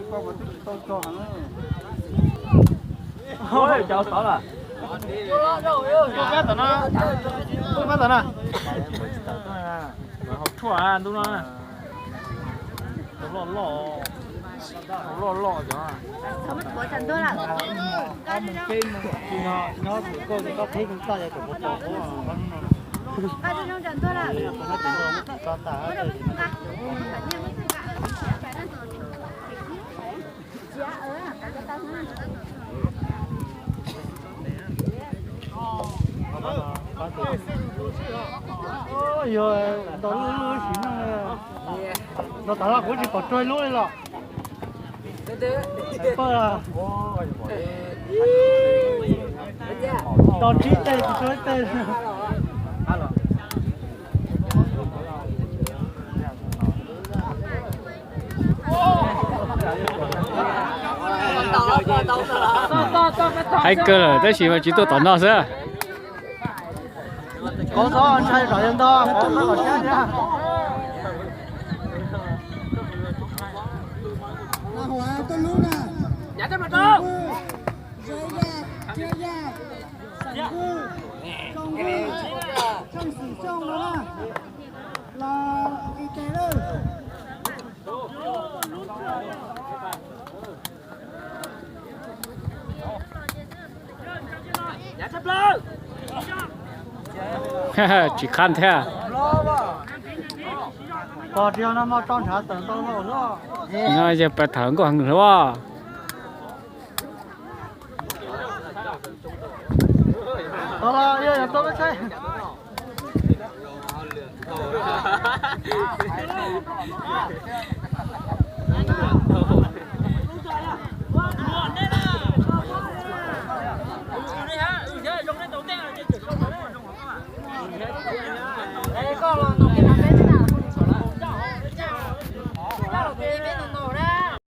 Koj mas twb tsis tau tso heev. Cov tod lawm. Pab tom no, pab tom no. Haus tshuaj ntub no. Loj loj, loj loj cov. Yog ntaus lub lub sim neej no tas los kuv tsis pom rau lub li los. Paj, tau tsib teg tsis tau ib teg. Haib kawg lawm tab sis mas tsis tuaj tom no xwb. Kov txhob ntshai kom yog ntog, kov txhob kom siab thiab. Tsis khab thiab. Pog tsis yog no mas tso ntshav tawm ntau no. No yog pas thawm nkauj heev hluas. Tau los, yog yog tau lub tsheb.